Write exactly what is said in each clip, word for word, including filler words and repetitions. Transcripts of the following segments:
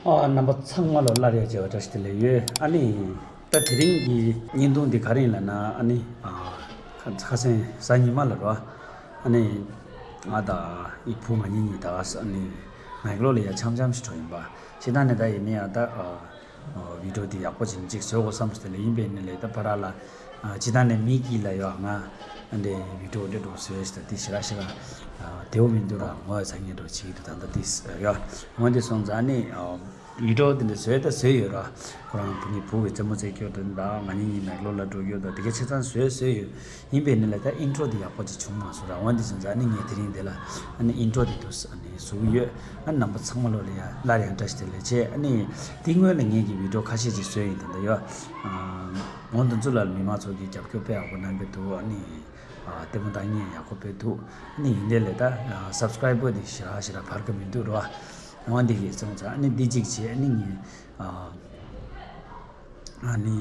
ཨ། རྣམ་པ་ཚང་མ་ལ་སླར་ཡང་མཇལ་བ་བཀྲ་ཤིས་བདེ་ལེགས་ཡོད། ཨ་ནི་ད་དེ་རིང་གི་བརྙན་ཐུང་འདི་ག་རེ་ཡིན་ལབ་ན། ཨ་ནི་ཨ་ཁ་ཁ་སང་གཟའ་ཉི་མ་ལ་རོ། ཨ་ནི་ང་དང་ངའི་བུ་ང་གཉིས་གཉིས་ད་ཨ་ནི་མེག་ལོར་ལ་ཡ་འཆམ་འཆམ་ཞིག་འགྲོ་ཡིན་པ། ཅི་ད་ནི་ད་ཡིན་ནི་ཡ་ད་ཨ། ཨ། བི་ཌིའོ་འདི་ཡག་པོ་ཅིག་ཅིག་བཟོ་དགོས་བསམ་སྟེ་ལས་ཡིན་པས་ནི་ལས། ད་ཕ་ར་ལ་ཨ་ཅི་ད་ནི་མི་གི་ལ་ཡོད་ང་འདི་བི་ཌིའོ་འདི་འགྲོ་བཟོས་ཤི་ད་འདི་ཞི་ར་ཞི་ར་དེའུ་མི་འདུག་ར། ངོ་ཡ་ཚ་ངེས་འགྲོ་ཅིག་འདུག་ད་ད་འདི་ཡོད། འོན་ཏེ་སོང་ཙང་ནི་ཨ་བི་ཌིའོ་འདི་འདྲ་བཟོས་ད་བཟོས་ཡོད་ར། ཁོ་རང་བུ་ངའི་བུ་གི་རྩེད་མོ་རྩེ་སྐྱོར་དུ་ད་ང་གཉིས་གཉིས་མེག་ལོར་ལ་འགྲོ་སྐྱོར་ད་དེ་ག་ཆ་ཚང་བཟོས་བཟོས་ཡོད། ཡིན་པས་ནི་ལ་ད་ཨིན་ཊྲོ་འདི་ཡག་པོ་ཅིག་བྱུང་མ་སོང་ར། འོན་ཏེ་སོང་ཙང་ནི་ངས་དེ་རིང་འདི་ལ་ཨ་ནི་ཨིན་ཊྲོ་འདི་འདུག་ཨ་ནི་བཟོ་གི་ཡོད། ཨ་ནི་རྣམ་པ་ཚང་མ་ལོ་ལ་ཡ་སླར་ཡང་བཀྲ་ཤིས་བདེ་ལེགས་བྱས། ཨ་ནི་དེ་སྔོན་ལ་ངེད་ཀྱི་བི་ཌིའོ་ཁ་ཤས་ཅིག་བཟོས་ཡིན། ད་ལྟ་ཡོད། ཨ་ངོ་འདི་ཚོ་ལ་མི་མང་ཚོ་གི་རྒྱབ་སྐྱོར་དཔེ་ཡག་པོ་གནང་གི་འདུག་ཨ་ནི་ཨ་ལྟད་མོ་ལྟ་མཁན་ཡག་པོ་དཔེ་འདུག་ཨ་ནི་ཡིན་དེ་ལས་ད་ཨ་སབ་སི་ཀི་རའི་བར་འདི་ཞེ་དྲག་ཞེ་དྲག་འཕར་གི་མི་འདུག་རོ། འོ་འདི་གི་སོང་ཙང་ཨ་ནི་འདི་གཅིག་བྱས། ཨ་ནི་ངས་ཨ། ཨ་ནི་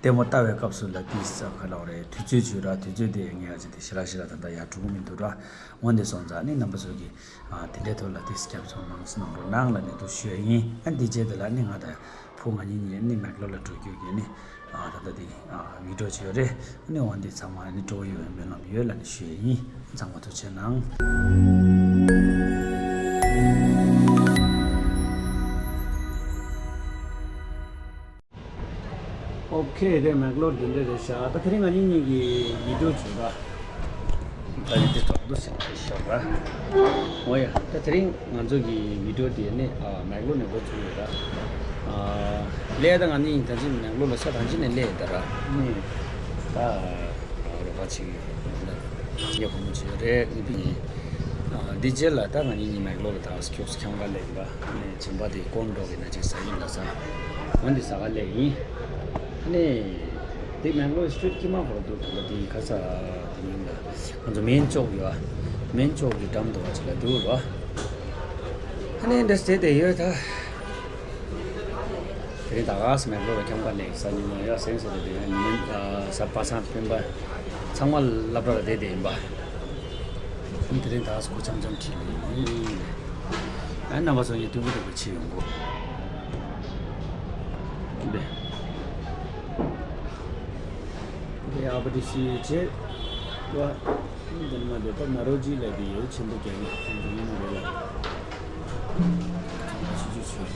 ལྟད་མོ་ལྟ་བའི་སྐབས་སུ་ལ་དེའི་ས་ག་ལ་རེད། དུས་ཚོད་བྱོས་ར། དུས་ཚོད་དེ་ངས་ཨ་ཅེ་དེ་ཞེ་དྲག་ཞེ་དྲག་ད་ལྟ་ཡར་འགྲོ་གི་མི་འདུག་ར། འོན་ཏེ་སོང་ཙང་ནི་རྣམ་པ་ཚོ་གིས་ཨ་དེ་འདྲའི་ཐོག་ལ་དེ་སྐྱབས་ཚོ་མང་སེ་གནང་རོགས་གནང་ལ་ནི་འདུག་ཞུ་ཡ་ཡིན། ཨ་འདི་རྗེས་དེ་ལ་ནི་ང་དང་བུ་ང་གཉིས་གཉིས་ནི་མེག་ལོར་ལ་འགྲོ་རྒྱུ་གི་ནི་ཨ་ད་ལྟ་དེ་ཨ་བི་ཌིའོ་བྱས་ཡོད་རེད། ནི་འོན་ཏེ་ཚང་མ་ནི་སྤྲོ་བོ་ཡོད་པའི་སྨོན་ལམ་ཡོད་ལ་ནི་ཞུ་ཡ་ཡིན། ཚང་མ་ཐུགས་རྗེ་གནང་། ཨོ་ཁེ། དེ་མེག་ལོར་འདི་འདྲ་རེད་ཤག་ད་དེ་རིང་ང་གཉིས་གཉིས་ཀྱི་བི་ཌིའོ་བྱོས་ར། ད་ཡིན་དེ་ཐོག་ཏུ་ཞིག་ཞོག་ར། འོ་ཡ། ད་དེ་རིང་ང་ཚོ་གི་བི་ཌིའོ་དེ་ནི་ཨ་མེག་ལོར་ནས་འགོ་བཙུགས་ཡོད་ར། ཨ་ལས་ད་ང་གཉིས་ད་ཅི་མེག་ལོར་ལ་ས་ཐང་ཅི་ནས་ལས་ཡོད་ད་ར། ནི་ད་རོགས་པ་ཅིག་ཡོད་ན་ཡག་པོ་མོ་ཅིག་རེད། ཨ་འདི་རྗེས་ལ་ད་ང་གཉིས་གཉིས་མེག་ལོར་ལ་ད་ཁྱུག་ཙམ་འཁྱམ་ག་ལས་ཡིན་པ། ནས་བྱམས་པ་དེ་ཀོན་འགྲོ་གི་ན་ཅིག་ཟ་ཡིན་ལ་ཟ། འོན་ཏེ་ཟ་ག་ལས་ཡིན། ཨ་ནི་དེ་མེག་ལོར་སི་ཊི་རིཊ་དཀྱིལ་མ་བར་དུ་ད་ལྟ་དེ་ག་ས་དེ་མིན་ལ་ང་ཚོ་མེན་ཅོག་ཡོད། མེན་ཅོག་གི་འགྲམ་དུ་བ་ཅིག་ལ་འདུག་རོ། ཨ་ནི་འདྲ་སེ་དེ་ཡོད་ད། དེ་རིང་ད་ག་ས་མེག་ལོར་ལ་འཁྱམ་ག་ལས་ཟ་ཡིན་ན་ཡ་སེམས་ས་དེ་དེ་ཡང་ཟ་པ་སངས་སྤེན་པ་ཚང་མ་སློབ་གྲྭ་ལ་བསྡད་བསྡད་ཡིན་པ། དེ་རིང་ད་ག་ས་སྒོ་འཆམ་འཆམ་ཁྲིད་ལ་ཡིན། ཨ་རྣམ་པ་ཚོ་ངས་སྟོན་གི་འདུག་པ་ཕྱི་ཡོང་གོ། འདི་འདི་ཨ་པ་དེ་ཤི་ཡོད་ཆེ་བ། འདི་ནི་མ་འདི་ད་ན་རོ་ཇི་ལ་དེ་ཡོད་ཆེན་པོ་རྒྱག་གི་འདི་ཡིན་ནི་རེད་ལ། ཚང་མ་ཤི་ཅུ་ཆོད།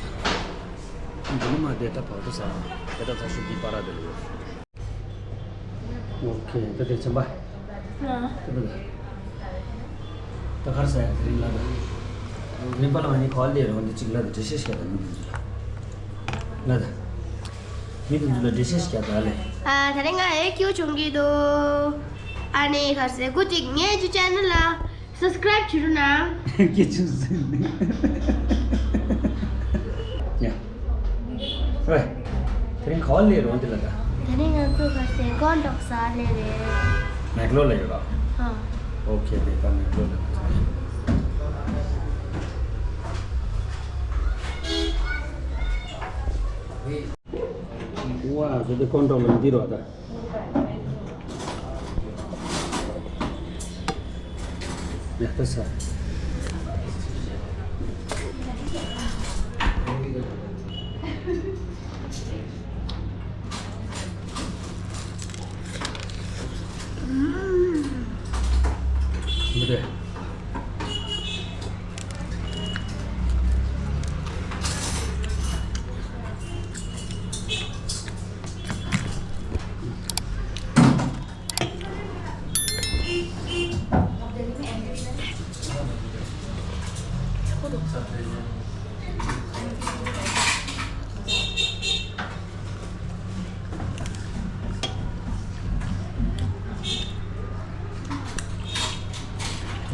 འདི་ནི་མ་འདི་ད་བག་ཏུ་ཟ་བ་འདི་ད་ད་ཤུ་འདི་པ་ར་འདི་ལ་ཡོད། ཨོ་ཁེ། ད་དེ་ཆེན་པ། ཨ། ད་ད་ད་གར་ས་ཡ་དེ་རིང་ལ་ད། རིང་པ་ལ་ང་གཉིས་ག་པར་སླེབས་རེད། འོ་འདི་གཅིག་ལ་ད་འགྲེལ་བཤད་བཤད་ད་མི་འདུག་ལ། ལ་ད། མི་འདུག་ལ་འགྲེལ་བཤད་བཤད་ད་ལེ། ཨ། དེ་རིང་ང་ཨེ་ཀྱུ་བྱུང་གི་འདུག་ཨ་ནི་གར་ས་སྐུ་གཅིག་ངས་ཀྱི་ཆེ་ནལ་ལ་སབ་སི་ཀི་རེབ་བྱེད་རོགས་གནང་། སྐད་ཆུང་ཟིན། ཡ། ཨོའི། དེ་རིང་ག་པར་སླེབས་རོགས་འདི་ལ་ད། དེ་རིང་ང་ཚོ་ག་ཚོད་ཀོན་ཌོག་ཟ་སླེབས་རེད། མེག་ལོར་ལ་ཡོད་ར། ཨ། ཨོ་ཁེ། དེ་ད་མེག་ལོར་ལ་ཡོད། ཝ། ཟེར་ཏེ་ཀོན་ཌོག་ལ་འདི་རོ་ད། ཡ་ད་ས། མི་དེ།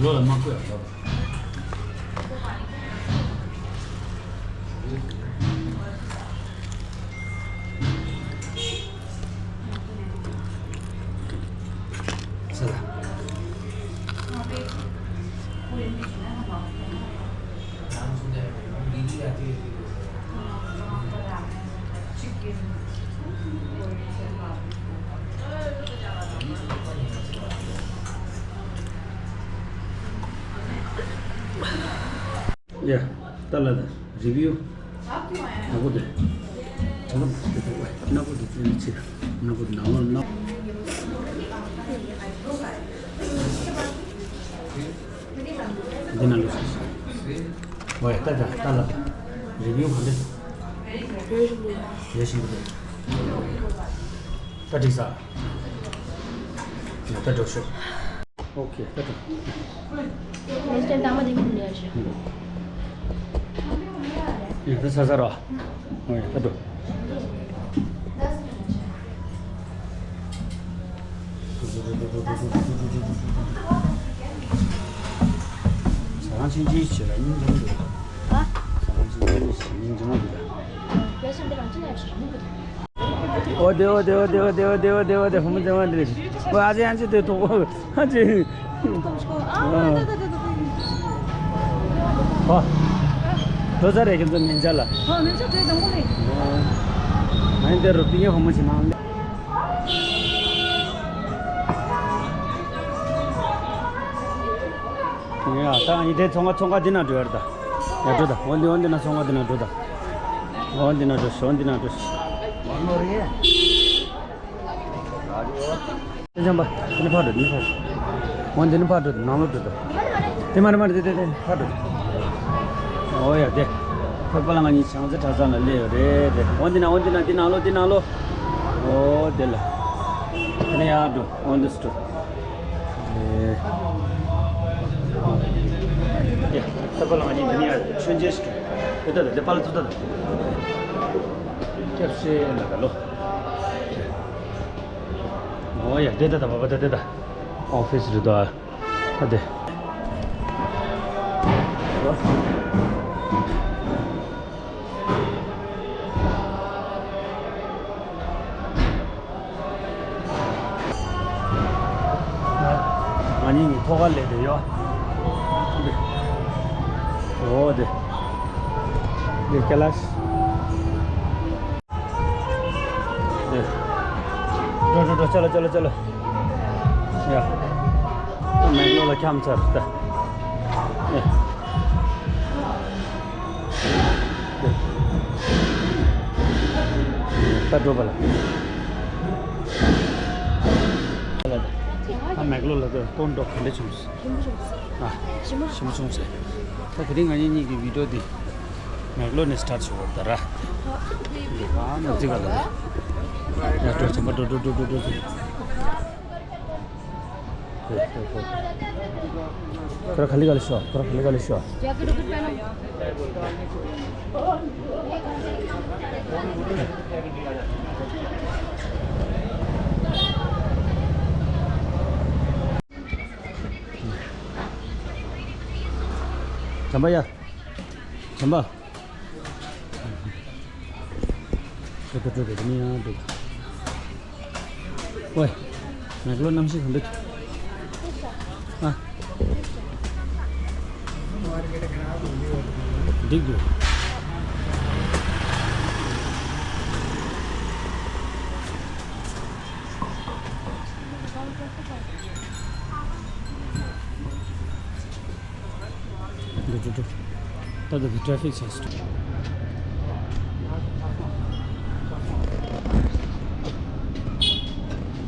ལོ་ལ་མ་བསྐོས་ཡག་ཡོད། ས་ལ། ཡ། ད་ལ་ད་རི་བིའུ། ནག་པོ་དེ། ནག་པོ་དེ་ནག་པོ་དེ་བཙལ་ནས་ཕྱིར། ནག་པོ་དེ་ནག་པོ་ནག། འདི་ནང་ལོགས་སུ། ཝེ་ད་ད་ད་ལ། རི་བིའུ་ག་འདྲ། རེ་ཞིམ་པོ་རེད། ད་འགྲིག་ས། ད་འགྲོ་ཤོག་ཨོ་ཁེ། ད་འགྲོ། ནས་ཀྱང་དང་མ་དེ་ཁུར་ལས་ཤོག་ཡ་ད་ཚ་ཚ་རོ། ཨོ་ཡ་ད་འགྲོ། ཟ་ཁང་ཆུང་ཆུང་ཞིག་ལ་སྙིང་རྗེ་མོ་འདུག་ཨ། ཟ་ཁང་ཆུང་ཆུང་ཞིག་སྙིང་རྗེ་མོ་འདུག་ཨོ་དེ་ཨོ་དེ་ཨོ་དེ་ཨོ་དེ་ཨོ་དེ་ཧུམ་ཙེ་མ་དེ། ཨོ་ཨ་ཅེ་ཨ་ཅེ་དེ་ཐོག་ཨ་ཅེ། ཨ། འགྲོ་ས་རེད་ཁྱེད་ཚོ་མཉེན་ཆས་ལ། ཨ་མཉེན་ཆས་དེ་དང་པོ་ནས། ཨ་ནི་དེ་རུ་པི་ཡེ་ཧོ་མོ་ཞིག་ནང་། ཡ་ད་ཡི་དེ་ཚོང་ཁང་ཚོང་ཁང་འདི་ན་འགྲོ་ཡར་ད། ཡ་འགྲོ་ད། འོ་འདི་འོ་འདི་ན་ཚོང་ཁང་འདི་ན་འགྲོ་ད། འོ་འདི་ན་འགྲོ་ཤོག་འདི་ན་འགྲོ་ཤོག་སེང་ལྕམ་པ། འདི་ནས་ཕར་འགྲོ། འདི་ནས་ཕར་འགྲོ། འོ་འདི་ནས་ཕར་འགྲོ། ནང་ལོགས་འགྲོ་དང་། དེ་མ་རེད་མ་རེད། དེ་དེ་དེ་ཕར་འགྲོ། འོ་ཡ་དེ། ཕ་པ་ལ་ང་གཉིས་བྱང་རྩེ་གྲྭ་ཚང་ལ་སླེབས་ཡོད་རེད་དེ། འོ་འདི་ན་འོ་འདི་ན་འདི་ནང་ལོགས་འདི་ནང་ལོགས། འོ་དེ་ལ། དེ་ནས་ཡར་འགྲོ། འོ་འདི་སུ་འགྲོ། ཨེ། ཡ། ཕ་པ་ལ་ང་གཉིས་འདི་ནས་ཡར་མཆོད་མཇལ་ཞིག་འགྲོ། དེ་ལྟ་དང་དེ་པ་ལ་ཚུར་ལྟ་དང་། སྐྱབས་སེ་ལ་ད་ལོ། ཨོ་ཡ་དེ་ད་ད་བ་བ་ད་དེ་ད། ཨོ་ཕི་སི་རེད་དོ། ཨ་དེ། ང་གཉིས་ཀྱི་ཐོག་ཁ་ལས་དེ་ཡོད། འདི། ཨོ་དེ། འདི་ཀ་ལ་ཤི། འདི། འགྲོ་འགྲོ་འགྲོ། ཅ་ལ་ཅ་ལ་ཅ་ལ། ཡ། མེག་ལོ་ལ་འཁྱམས་ཚར་ད། ཡ། ད་འགྲོ་བ་ལ། ད་མེག་ལོ་ལ་ཀོན་འགྲོ་ག་འདྲ་བྱུང་། ཞིམ་པོ་བྱུང་། ཨ། ཞིམ་པོ་ཞིམ་པོ་བྱུང་ཟེར། ད་དེ་རིང་ང་གཉིས་གཉིས་ཀྱི་བི་ཌིའོ་འདི་མེག་ལོ་ནས་སི་ཊར་ཊི་བྱེད་དགོས་ད་ར། ཨ་མ་ཙི་ག་ལ། ཡ་འགྲོ་ཚང་མ་འགྲོ་འགྲོ་འགྲོ་འགྲོ་འགྲོ། ཁོ་ར་ག་ལེ་ག་ལེ་ཤོག་ཁོ་ར་ག་ལེ་ག་ལེ་ཤོག་བྱམས་པ་ཡ། བྱམས་པ། ཏུ་ཏུ་ཏུ་ཏུ་མི་ཡང་འདུག་ཝེ། མེག་ལོ་གནམ་གཤིས་ག་འདྲ་འདུག་ཨ། འགྲིག་འདུག་འགྲོ་འགྲོ་འགྲོ། ད་ལྟ་དེ་ཊ་རེ་ཕིག་ཆགས་སོང་།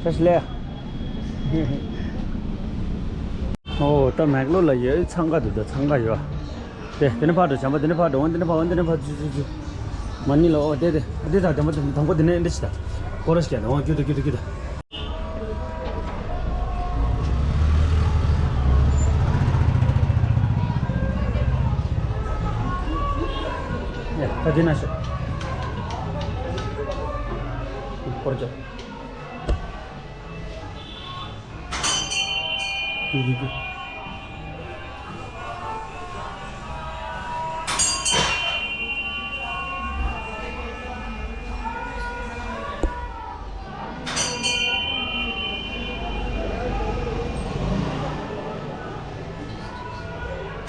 ཁ་ཤས་ལས། ཨོ་ད་མེག་ལོ་ལ་ཡོད་འཚང་ཁ་འདུག་ད་འཚང་ཁ་ཡོད། དེ་དེ་ནས་ཕར་འགྲོ། བྱམས་པ་དེ་ནས་ཕར་འགྲོ། འོ་འདི་ནས་ཕར། འོ་འདི་ནས་ཕར། འོ་འདི་ནས་ཕར། ཚུ་ཚུ་ཚུ། མ་ཎི་ལ། ཨོ་དེ་དེ་དེ་ད་དེ་མ་དེ་དང་པོ་དེ་ནས་འདི་ཞིག་ད། སྐོར་ར་ཞིག་ཡ་ད། འོ་རྒྱུ་ད་རྒྱུ་ད་རྒྱུ་ད། ཡ་ད་འདི་ན་ཤོག་སྐོར་རྒྱབ། རྒྱུ་རྒྱུ་རྒྱུ།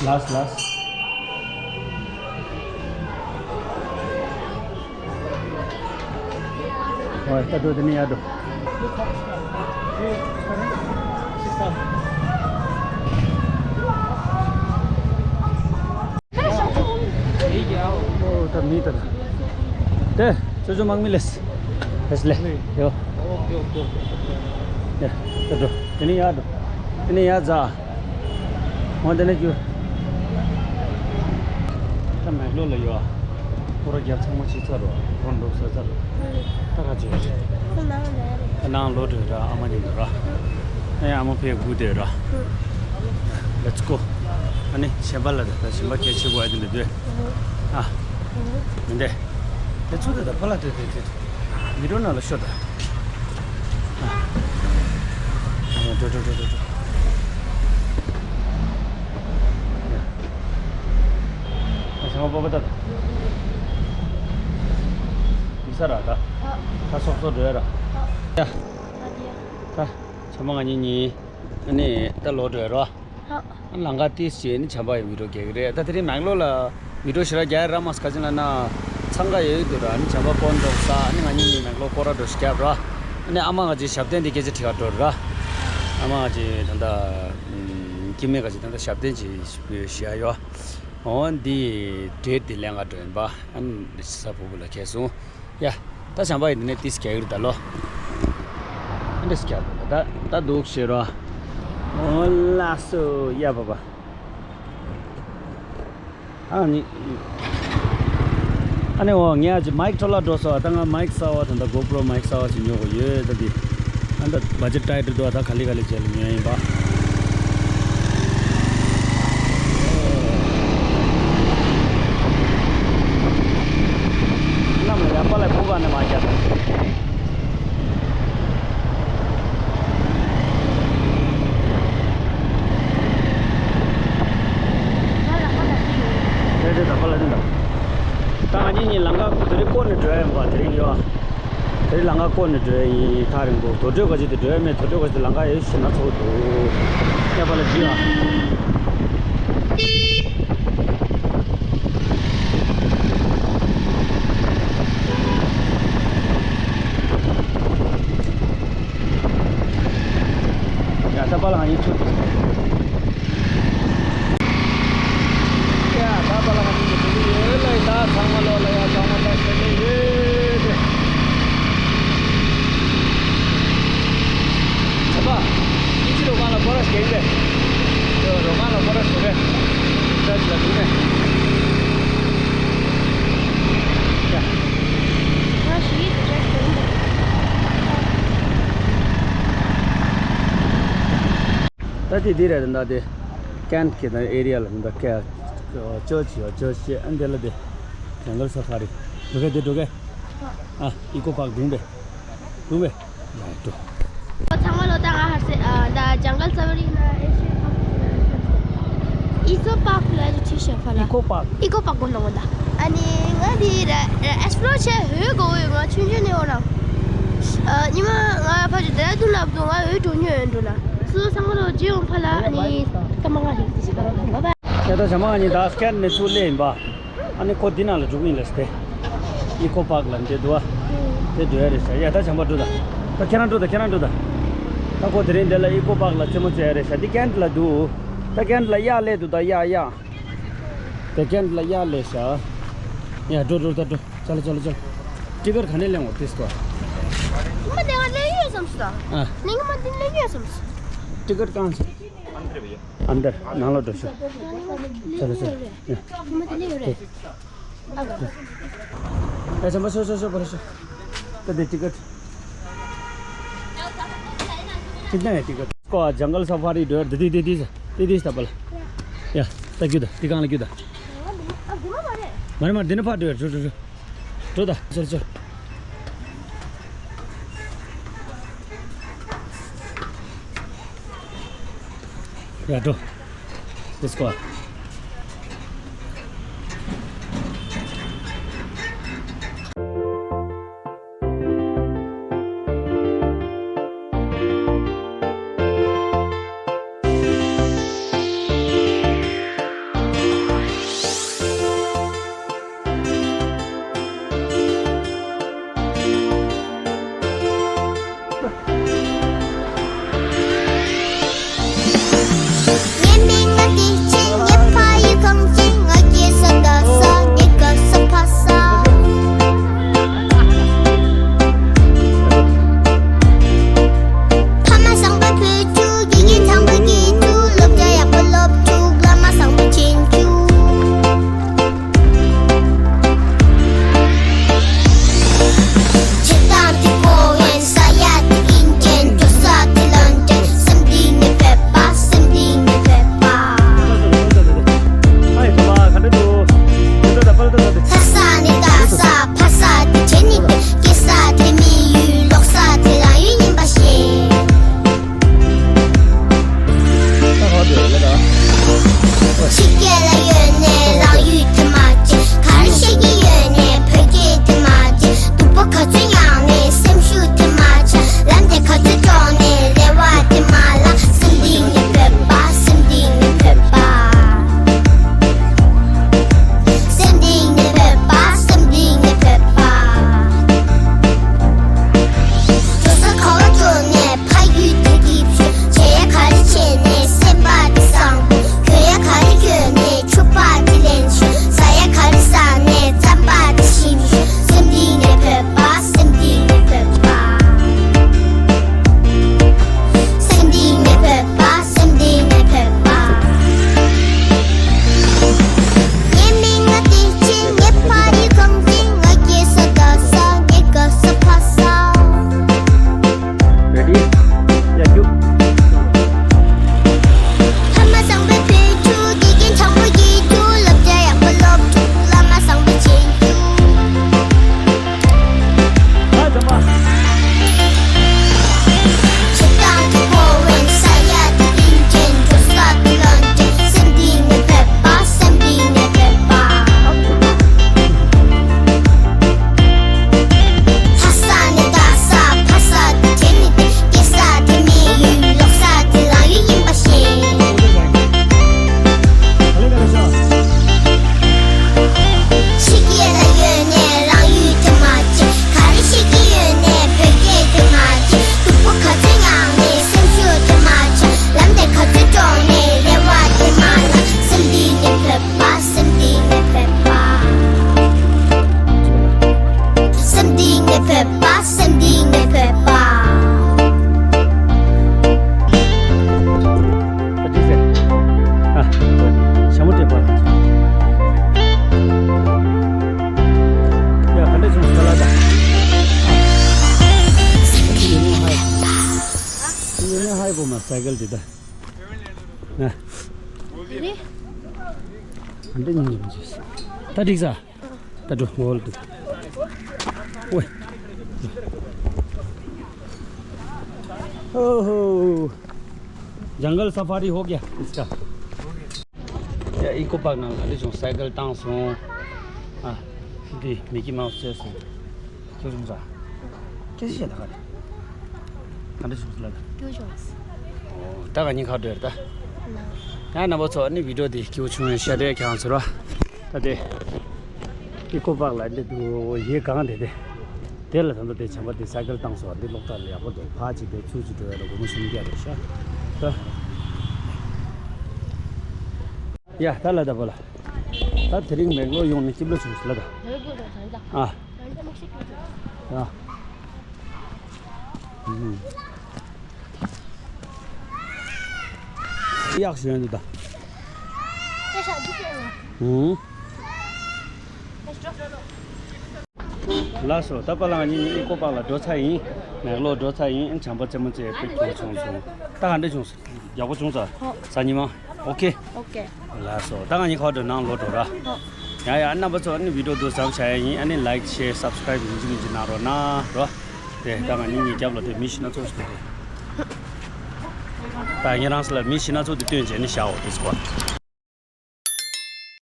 ལཱསྚ་ལཱསྚ། ཨོ་ད་འགྲོ། དེ་ནས་ཡར་འགྲོ། ཨོ་ ད་མི་ད་ད། དེ་ཅོ་ཅོ་དམག་མི་ལས། ལས་ལས། ཡོ། ཡ། ད་འགྲོ། དེ་ནས་ཡར་འགྲོ། དེ་ནས་ཡར་འཛེགས། འོ་དེ་ནས་རྒྱུགས། ད་མེག་ལོར་ལ་ཡོད། སྐོར་ར་རྒྱབ་ཚང་མ་ཕྱིན་ཚར་རོ། ཁོང་འགྲོ་ས་ཚར་རོ། ད་ག་བྱེད་རེད། ཁོ་ནང་ལ་རེད། ད་ནང་ལོག་འགྲོ་ར། ཨ་མ་མཉམ་དུ་ར། ཨ་ཡ། ཨ་མ་ཕར་སྒུག་བསྡད་ར། Let's go. ཨ་ནི་གཞན་པ་ལ་ད་གཞན་པ་གལ་ཆེ་བ་ཡིན་ན་འདོད། ཨ། མི་འདུག་དེ་ཚོ་དེ་ད་ཕར་ལ་དེ་དེ་དེ། མི་འགྲོ་ནང་ལ་ཤོག་ད། ཨ། འགྲོ་འགྲོ་འགྲོ་འགྲོ་འགྲོ། ཡ། ཨ། ཚང་མ་པ་པ་ད་ད། མི་ས་ར་ད། ད་སོག་སོག་འགྲོ་ཡ་ར། ཡ། ད་ཚང་མ་ང་གཉིས་གཉིས། ཨ་ནི་ད་ལོག་འགྲོ་ཡ་ར། ལང་ཀ་ཏིས་བྱས་ནི་བྱམས་པ་ཡི་བི་ཌིའོ་རྒྱག་གི་རེད། ད་དེ་རིང་མེག་ལོར་ལ་བི་ཌིའོ་ཞེ་དྲག་རྒྱག་ཡ་རག་མ་སོང་། ག་ཅི་ལབ་ན་འཚང་ཁ་ཡོད་ཡོད་འདུག་ར། ནི་བྱམས་པ་སྐོར་འགྲོ་ས། ནི་ང་གཉིས་གཉིས་མེག་ལོར་སྐོར་ར་འགྲོ་ཞིག་རྒྱབ་ར། ནི་ཨ་མ་ང་ཅིག་ཞབས་བརྟན་དེ་སྐད་ཆ་དྲི་ག་འགྲོ་ར། ཨ་མ་ང་ཅིག་ད་ལྟ་སྐྱེ་དམན་ང་ཅིག་ད་ལྟ་ཞབས་བརྟན་ཅིག་ཞུ་ཡ་ཡོད། འོ་འདི་འབྲས་དེ་ལེན་ག་འགྲོ་ཡིན་པ། ཨ་ནི་ས་ཕུ་བོ་ལ་ཁེལ་སོང་། ཡ། ད་བྱམས་པ་ཡིན་ནི་ཏིས་རྒྱག་གི་རེད་ད་ལོ། ཨ་འདྲས་རྒྱག་པ་ད་ད་འདུག་ཤེས་རོ། འོ་ལགས་སོ། ཡ་པ་པ། ཨ་ནི། ཨ་ནི་འོ་ངས་ཨ་ཅི་མའིག་འཕྲོ་བརླག་འགྲོ་སོང་། ད་ང་མའིག་གསར་བ་དང་ད་གོ་པྲོ་མའིག་གསར་བ་ཞིག་ཉོ་དགོས་ཡོད་ད་འདི། ཨ་ད་བ་ཇེཊ་ཊའིཊ་འདུག་ད་ག་ལེ་ག་ལེ་བྱས་ལ་ཉོ་ཡ་ཡིན་པ། གནམ་ལ་ཡར་པ་ལ་ཕུ་ག་ནས་མ་རྒྱབ། རེད་རེད། ད་པ་ལ་རེད་ད། ད་ང་གཉིས་གཉིས་ལང་ཀ་དེ་རིང་བསྐོར་ནས་འགྲོ་ཡ་ཡིན་པ། དེ་རིང་ཡོད། དེ་རིང་ལང་ཀ་བསྐོར་ནས་འགྲོ་ཡ་ཡིན། ཐག་རིང་པོ། དུར་ཁྲོད་ག་ཅིག་ཏུ་འགྲོ་ཡ་མེད། དུར་ཁྲོད་ག་ཅིག་ཏུ་ལང་ཀ་ཡོད་ཤེས་ན་ཚོགས་འདུག་ཡ་པ་ལ་ཇི་ཡ། ཡ་ད་པ་ལ་ང་གཉིས་ཚུར། ཡ་ད་པ་ལ་ང་གཉིས་ཚུར་ཡོད་ལ། ད་ཚང་མ་ལོག་ལ། ཡ་ཚང་མ་ད་ཤེས་ནི་ཡོད་དེ། ཚ་པ། ཁྱི་ཕྱི་རུ་ཁང་ལ་སྐོར་ར་ཞིག་རྒྱག་གི་རེད། དེ་རུ་ཁང་ལ་སྐོར་ར་ཞིག་རེད། ད་ཅི་ལ་འདུག་ནས། ཡ། ང་ཞིག་ཡིད་དུ་ཆ་ཞིག་འདུག་ད་དེ་འདི་རེད། ད་དེ་ཀན་གི་ད་ཨེ་རི་ཡ་ལ་ད་ཀ་ཅོ་ཅི་ཡོད། ཅོ་ཅི་ཨ་འདི་ལ་དེ་ཇང་གལ་ས་ཕ་རི། འགྲོ་གི་དེ་འགྲོ་གི། ཨ་ཨི་ཀོ་པཱག་དུང་བེ། དུང་བེ། ཡ་འགྲོ། ཚང་མ་ལོ་ད་ང་ཧར་སེ་ཨ་ད་ཇང་གལ་ས་ཕ་རི་ན་ཨེ་ཤི་ཡ་ཨི་ཀོ་པཱག་ལ་ཅི་ཤ་ཕ་ལ། ཨི་ཀོ་པཱག་ཨི་ཀོ་པཱག་གོ་ནོ་ད། ཨ་ནི་ང་དེ་ར་ཨེག་སི་པི་ལོར་བྱེད་འོས་གོ་འོས། ང་ཆུང་ཆུང་ནས་འོ་རང་། ཨ་ཉི་མ་ང་ཕ་ཆུ་དེ་ར་དུ་ལབ་དུ་ང་འོས་འགྲོ་ཉོས་འགྲོ་ལ། སུ་སང་མ་ལོ་ཇི་ཡོང་ཕ་ལ། ཨ་ནི་ཀ་མ་ང་ཧི་ཏི་ཤ་ཕ་ལ། བ་བ། ཡ་ད་ཞྭ་མོ་ང་གཉིས་ད་སི་ཀན་ནས་ཚུར་སླེབས་ཡིན་པ། ཨ་ནི་ཁོ་འདི་ནང་ལ་འགྲོ་གི་ཡིན་ལབ་སྟེ། ཨི་ཀོ་པཱག་ལ་འདི་འདུག་ཨ། དེ་འགྲོ་ཡ་རེད་ཤག་ཡ་ད་བྱམས་པ་འགྲོ་ད། ད་ཁྱེད་རང་འགྲོ་ད། ཁྱེད་རང་འགྲོ་ད། ད་ཁོ་དེ་རིང་འདི་ལ་ཨི་ཀོ་པཱག་ལ་རྩེད་མོ་རྩེ་ཡ་རེད་ཤག་འདི་ཀན་ལ་འདུག་ད་ཀན་ལ་གཡག་སླེབས་འདུག་ད་གཡག་གཡག་ད་ཀན་ལ་གཡག་སླེབས་ཤག་ཡ་འགྲོ་འགྲོ་ད་འགྲོ། ཅ་ལ་ཅ་ལ་ཅ་ལ། ཊི་ཀེཊ་ག་ནས་ལེན་འོ་ཏིས་ཏོ། ཉི་མ་དེ་ང་ལེན་ཡོད་བསམ་སོང་། ཨ། ཉི་མ་དེ་ལེན་ཡོད་བསམ་སོང་། ཊི་ཀེཊ་གང་སོང་། ཨན་དར་ནང་ལ་འགྲོ་ཤོག་ཅ་ལ་ཅ་ལ། ཡ། ཉི་མ་དེ་ལེན་ཡོད་རེད། ཨ་ཅམ་པ་ཤོག་ཤོག་ཤོག་པར་ཤོག་ད་དེ་ཊི་ཀེཊ། ཅི་ད་ཡ་ཊི་ཀེཊ། ཀོ་ཇང་གལ་ས་ཕ་རི་འགྲོ་ཡ་དེ་དེ་དེ་དེ་དེ་ད་པ་ལ། ཡ། ད་རྒྱུ་ད་དེ་གང་ལ་རྒྱུ་ད། མ་རེད་མ་རེད། འདི་ནས་ཕར་འགྲོ་ཡ། འགྲོ་འགྲོ་འགྲོ། འགྲོ་ད། ཅོ་ཅོ། ཡ་འགྲོ། Let's go. སའི་ཀལ་དེ་ད། ན། རེད། ཨ་འདྲ་ཉིན་ཉིན་བྱས། ད་འགྲིག་ས། ད་འགྲོ་ངོ་ལ་འདུག་ཝེ། ཨོ་ཧོ། जंगल सफारी हो गया इसका। ཡ། ཨི་ཀོ་པཱག་ནང་ལ་འདི་བྱུང་། སའི་ཀལ་བཏང་སོང་། ཨ། འདི་མི་ཀི་མའུ་སི་བྱས་སོང་། ཁྱོད་བྱུང་ས། ཁྱོད་ཤེས་ད་ག་རེད། ག་འདྲ་བྱུང་ལ། སྐྱོ་བྱུང་། ཨོ། ད་ག་ཉིན་ཁ་འགྲོ་ཡར་ད། ན། ཡ། རྣམ་པ་ཚོ་ནི་བི་ཌི་ཡོ་འདི་སྐྱིད་པོ་བྱུང་ཡོད་ཤག་རེད། ཁྱེད་རང་ཚོར་བ། ད་དེ། ཨི་ཀོ་པཱག་ལ་འདི་འདུག་ཡི་གངས་དེ་དེ། དེ་ལ་ད་ལྟ་དེ་བྱམས་པ་དེ་སའི་ཀལ་བཏང་སོང་། འདི་གློག་ཐག་ལ་ཡག་པོ་འདུག་ཕར་གཅིག་དེ་ཚུར་གཅིག་འགྲོ་ཡ་ལ་སྒོར་མོ་སུམ་བརྒྱ་རེད་ཤག་ད། ཡ། ད་ལ་ད་པོ་ལ། ད་དེ་རིང་མེག་ལོར་ཡོང་ནས་སྐྱིད་པོ་བྱུང་ཟེར་ལ་ད། ཨ། ཨ། གཡག་ཞོན་འདུག་ད། ཨུང་། ལགས་སོ། ད་པ་ལགས་ང་གཉིས་ནི་ཨི་ཀོ་པཱག་ལ་འགྲོ་ཚར་ཡིན། མེག་ལོར་འགྲོ་ཚར་ཡིན། བྱམས་པ་རྩེད་མོ་རྩེ་དཔེ་སྐྱིད་པོ་བྱུང་སོང་། ད་ག་འདྲ་བྱུང་སོང་། ཡག་པོ་བྱུང་ཚར། ཧོ། གཟའ་ཉི་མ། ཨོ་ཁེ། ཨོ་ཁེ། ལགས་སོ། ད་ང་གཉིས་ཁ་བརྡ་ནང་ལོག་འགྲོ་ར། ཧོ། ཡ་ཡ། རྣམ་པ་ཚོ་ཨ་ནི་བི་ཌི་ཡོ་འདུག་བསམ་བྱ་ཡ་ཡིན། ཨ་ནི་ལའིཀ་ཤེར་སབ་སི་ཀ་རའིབ་ཡིན་གཅིག་མིན་གཅིག་གནང་རོགས་གནང་རོ། དེ་ད་ང་གཉིས་གཉིས་རྒྱབ་ལ་དེ་མི་ཤི་ན་ཚོ་ཞིག་དེ། ད་ངེད་རང་ཚོ་ལ་མི་ཤི་ན་ཚོ་དེ་སྟོན་བྱས་ནི་བཞག་འོ་དེ་སྐོར།